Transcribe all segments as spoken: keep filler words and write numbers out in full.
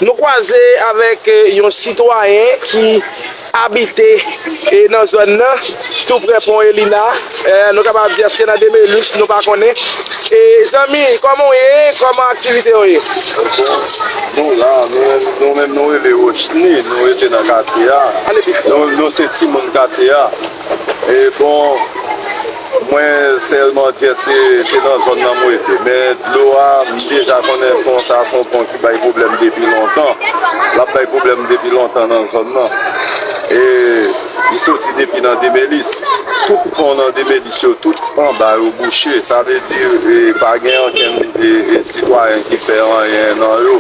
Nou kwaze avèk, eh, yon sitwayen ki abite, eh, nan zòn nan, tou prè pon Elina. Eh, nou kapab di èske nan Demelis, nou pa konnen. Eh, zanmi, kòman w ye? Kòman aktivite yo ye? Bon, nou la, nou menm, nou menm nou rele Rochny, nou rete nan katye a. Ale pi fò. Nou, nou se timoun katye a. E bon, mwen sèlman di se, se nan zòn nan mwen rete. Men dlo a, m deja konnen pon sa se yon pon ki bay pwoblèm depi lontan. L ap bay pwoblèm depi lontan nan zòn nan. E li soti depi nan Demelis. Tout pon nan Demelis yo, tout anba yo bouche. Sa vle di, e, pa gen ankenn, e, e, sitwayen ki fè anyen nan yo.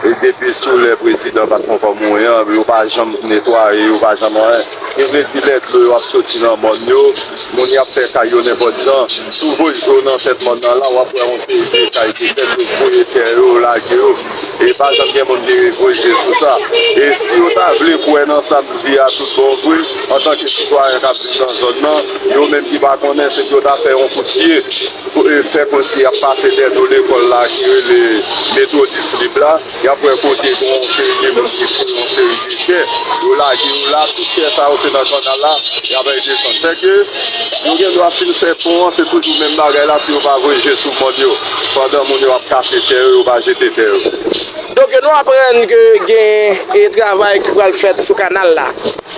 E depi sou lè prezidan pa t konpòm mwen an, yo pa janm netwaye, yo pa janm anyen. E vle di lè dlo yo ap soti nan mòn yo, moun y ap fè kay yo nenpòt jan. Si w voye je w nan tèt mòn nan la, w ap wè yon seri de kay ki fèt, yo voye tè yo, lage yo. E pa janm gen moun ki voye je sou sa. E si yo ta vle kwè nan sa m di a tout bon vre, antanke sitwayen k ap viv nan zòn nan, yo menm ki pa konnen, se pou yo ta fè yon kout pye. Fè kòmsi y ap pase dèyè do lekòl la ki rele Metwodis Lib la, y ap wè kote gen yon seri de moun ki foure yon seri de tè, yo lage yo la, tout tè sa yo se nan kanal la, y ap al desann. Fè ke yo gen dwa fin fè pon an, se toujou menm bagay la, si yo pa voye je sou mòn yo, pandan moun yo ap kase tè yo, yo pa jete tè yo. Donk, nou aprann ke gen, eh, travay ki pral fèt sou kanal la,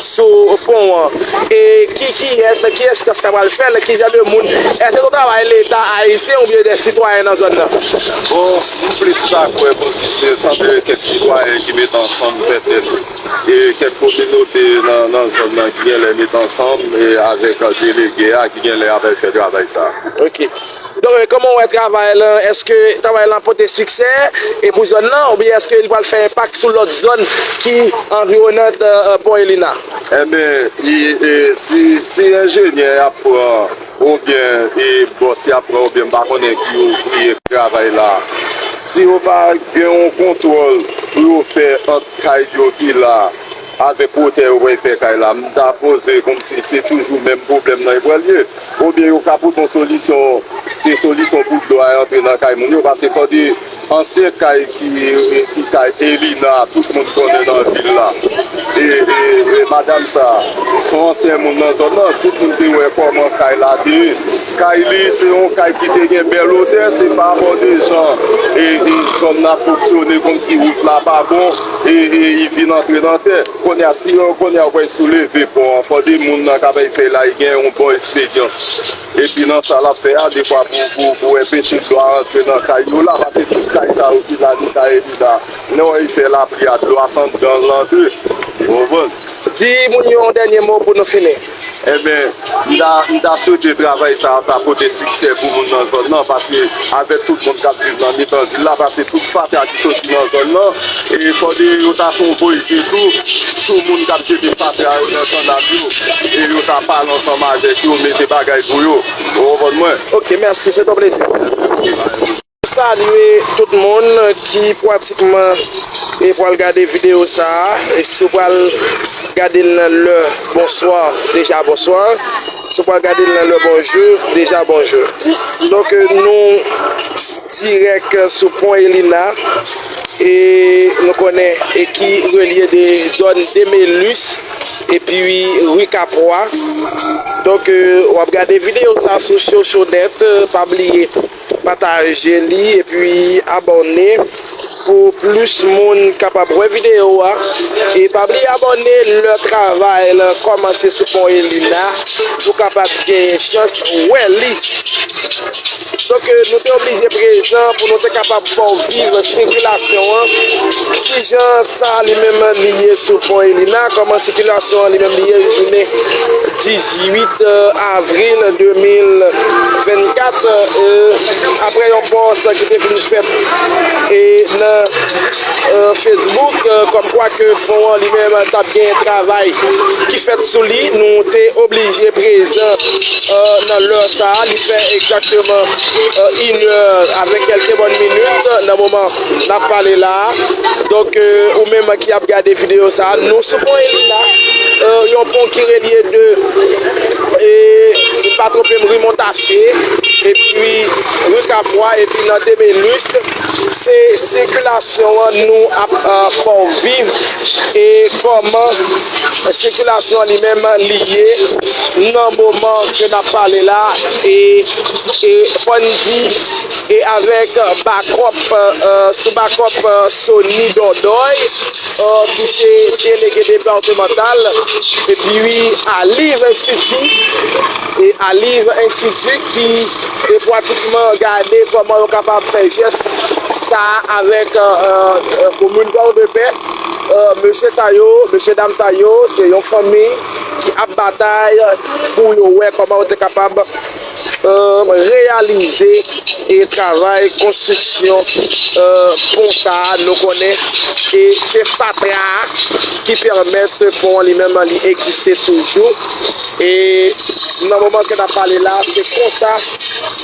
sou pon an. E ki, kiyès, ki enstans k ap pral fè l, ki jan de moun? Èske se yon travay Leta ayisyen oubyen de sitwayen nan zòn nan? Bon, m plis ta kwè kòmsi se sanble kèk sitwayen ki met ansanm petèt, e kèk kominote nan, nan zòn nan ki genlè met ansanm, e avèk delege a ki genlè ap fè travay sa. Ok. Donk, eh, kòman w wè travay lan? Èske travay lan pote siksè, eh, pou zòn nan, oubyen èske li pral fè enpak sou lòt zòn ki anviwonan, eh, eh, pon Elina? Enben, si, si enjenyè y ap pran, oubyen, e, bòs y ap pran, oubyen m pa konnen ki ouvriye k ap travay la, si yo pa gen yon kontwòl pou yo fè ant kay yo ki la avèk wotè yo pral fè kay la, m ta poze kòmsi se toujou menm pwoblèm nan e pral ye. Oubyen yo ka pote yon solisyon, se solisyon pou dlo a antre nan kay moun yo, paske fò di ansyen kay ki, ki kay Elina, tout moun konnen nan vil la. E, e, e madanm sa, se yon ansyen moun nan zòn nan, tout moun te wè kòman kay la te ye. Kay li, se yon kay ki te gen bèl wotè, se pa bò de jan, e, e zòn nan fonksyone kòmsi wout la pa bon, e, e, li vin antre nan tè. Kounye a, si yo, kounye a, w wè souleve pon an, fò de moun nan k ap fè la, li gen yon bon eksperyans. Epi nan sa l ap fè a, defwa pou, pou, pou enpeche dlo a rantre nan kay yo la, paske tout kay sa yo ki la, li kay li la, lè w wè li fè lapli a, dlo a se anndan l antre. Ou konprann? Di moun yo yon dènye mo pou nou fini. Enben, m ta, m ta swete travay sa a ta pote siksè pou moun nan zòn nan, paske avèk tout moun k ap viv nan mitan vil la, paske tout fatra ki soti nan zòn nan, e fòde yo ta fè yon voye de tou sou moun k ap jete fatra yo nan kanal yo, e yo ta pale ansanm avèk yo, mete bagay pou yo. Ou konprann mwen? Ok, mèsi, se ton plezi. Salye tout moun ki pratikman e pral gade videyo sa a. E si w pral gade l nan lè bonswa, deja bonswa. Si w pral gade l nan lè bonjou, deja bonjou. Donk, nou dirèk sou pon Elina, e nou konnen, e ki relye de zòn Demelis epi ri Kapwa. Donk, w ap gade videyo sa sou Chochonèt. Pa bliye pataje li epi abòne pou plis moun kapab wè videyo a. E pa bliye abòne lè travay lan kòmanse sou pon Elina pou kapab genyen chans wè li. Donk, nou te oblije prezan pou nou te kapab fè w viv sikilasyon an. Kijan sa li menm li ye sou pon Elina, kòman sikilasyon an li menm li ye jounen dizuit avril de mil vennkat, e, apre yon pòs ki te fin fèt, e, nan, e, Facebook, e, kòmkwa ke pon an li menm t ap gen travay ki fèt sou li, nou te oblije prezan, e, nan lè sa a. Li fè egzakteman, e, inè avèk kèlke bòn minit nan moman n ap pale la a. Donk, e, ou menm ki ap gade videyo sa a, nou sou pon Elina, e, yon pon ki relye de, e, pa twonpe m, ri Montache, epi ri Kapwa, epi nan Demelus, se sikilasyon an nou ap, euh, fè w viv, e kòman sikilasyon an li menm li ye nan moman ke n ap pale la, e, e fò n di, e avèk bakòp, euh, sou bakòp, euh, Sony Dòdòy, euh, ki se delege depatmantal, epi wi, Aliv Institut, e Aliv Institut ki, e pratikman gade kòman yo kapab fè jès sa avèk, euh, euh, komin Pòdepè. Euh, mesye sa yo, mesye dam sa yo, se yon fanmi ki ap batay pou yo wè kòman yo te kapab, euh, reyalize e travay konstriksyon, euh, pon sa a. Nou konnen e se fatra a ki pèmèt pon an li menm li egziste toujou. E nan moman ke n ap pale la, se konsa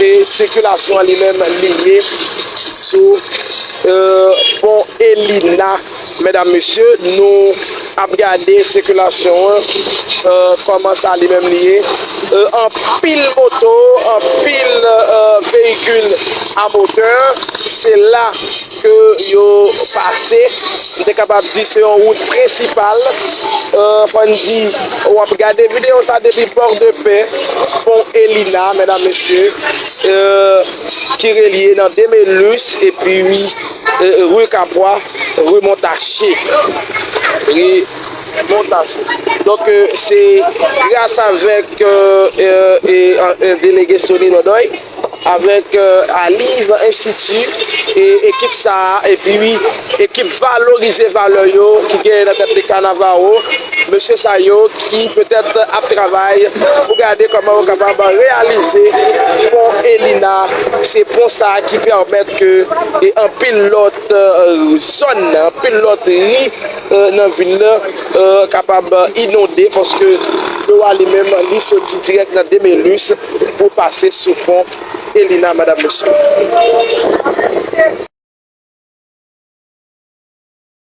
e sikilasyon an li menm li ye sou, euh, pon Elina. Medam, mesye, nou ap gade sikilasyon an, euh, kòman sa li menm li ye. Euh, anpil moto, anpil, euh, veyikil a motè, se la ke yo pase. M te kapab di se yon wout prensipal. Euh, fò n di, w ap gade videyo sa depi Pòdepè, pon Elina, medam, mesye, euh, ki relye nan Demelus, epi wi, euh, ri Kapwa, ri Montache. Ri Montache. Donk, euh, se gras avèk, euh, euh, e, euh, euh, delege Sony Dòdòy, avèk, euh, Aliv Institut, e ekip sa a, epi wi, ekip Valorize Valè yo ki genyen nan tèt li Kanavaro, mesye sa yo ki petèt ap travay pou gade kòman yo kapab reyalize pon Elina. Se pon sa a ki pèmèt ke e anpil lòt, euh, zòn, anpil lòt ri, euh, nan vil la, euh, kapab inonde paske dlo a li menm li soti dirèk nan Demelus pou pase sou pon Elina, medam, mesye.